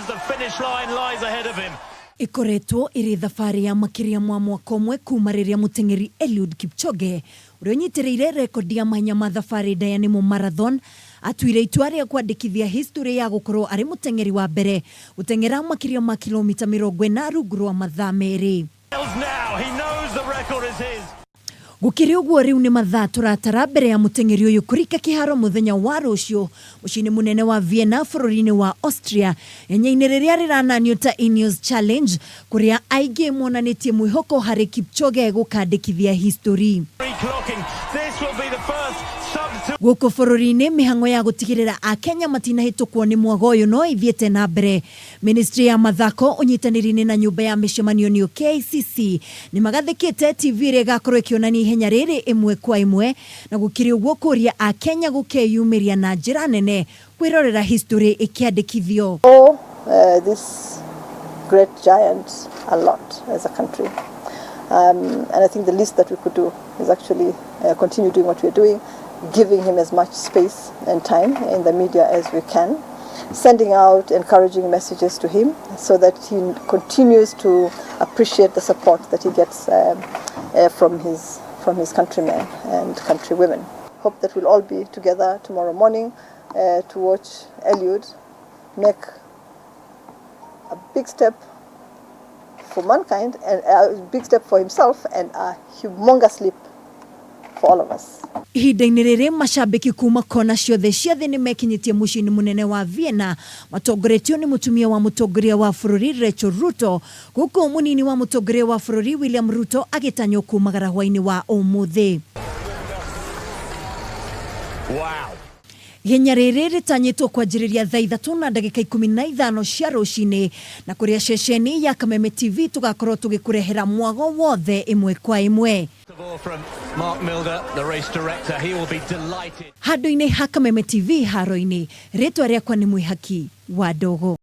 The finish line lies ahead of him. Ĩkoretwo ĩrĩ thabarĩ ya makĩria ma mwaka ũmwe kuma rĩrĩa mũteng'eri Eliud Kipchoge ũrĩa ũnyitĩrĩire rekondi ya mahenya ma thabarĩ ndaya nĩmo marathon atuire itua rĩa kwandĩkithia history ya gũkorwo arĩ mũteng'eri wa mbere gũteng'era makĩria ma kilomita 40 rungu rwa mathaa merĩ. Now he knows the record is his. Gũkĩrĩ ũguo rĩu nĩ mathaa tũratara mbere ya mũteng'eri ũyũ kũringa kĩharo mũthenya wa rũciũ mũciĩ-inĩ mũnene wa Vienna bũrũri-inĩ wa Austria ihenya-inĩ rĩrĩa rĩrananio ta Ineos Challenge kũrĩa aingĩ monanĩtie mwĩhoko harĩ Kipchoge gũkandĩkithia history. Reclocking. This will be the first sub two. Gũkũ bũrũri-inĩ mĩhang'o ya gũtigĩrĩra Akenya matinahĩtũkwo nĩ mwago ũyũ no ĩthiĩte na mbere. Ministry ya mathako ũnyitanĩri-inĩ na nyũmba ya mĩcemanio nĩyo KICC nĩ magathĩkĩte TV ĩrĩa ĩgakorwo ĩkĩonania ihenya rĩrĩ ĩmwe kwa ĩmwe na gũkĩrĩ ũguo kũria Akenya gũkeyumĩria na njĩra nene kwĩrorera history ĩkĩandĩkithio. Owe this great giant a lot as a country. And I think the least that we could do is actually continue doing what we're doing, giving him as much space and time in the media as we can, sending out encouraging messages to him so that he continues to appreciate the support that he gets from his countrymen and countrywomen. Hope that we'll all be together tomorrow morning to watch Eliud make a big step for mankind and a big step for himself and a humongous leap for all of us. Ihinda-inĩ rĩrĩ macambĩki kuma kona ciothe cia thĩ nĩ mekinyĩtie mũciĩ-inĩ mũnene wa Vienna matongoretio nĩ mũtumia wa mũtongoria wa bũrũri Rachel Ruto gũkũ mũnini wa mũtongoria wa bũrũri William Ruto agĩtanywo kumagara hwaĩ-inĩ wa ũmũthĩ. Ihenya rĩrĩ rĩtanyĩtwo kwanjĩrĩria thaa 3:15 cia rũcinĩ na kũrĩa ceceni ya Kameme TV tũgakorwo tũgĩkũrehera mwago wothe ĩmwe kwa ĩmwe. From Mark Milder, the race director, he will be delighted. Handũ-inĩ ha Kameme TV haro-inĩ, rĩtwa rĩakwa nĩ Mwĩhaki wa Ndogo.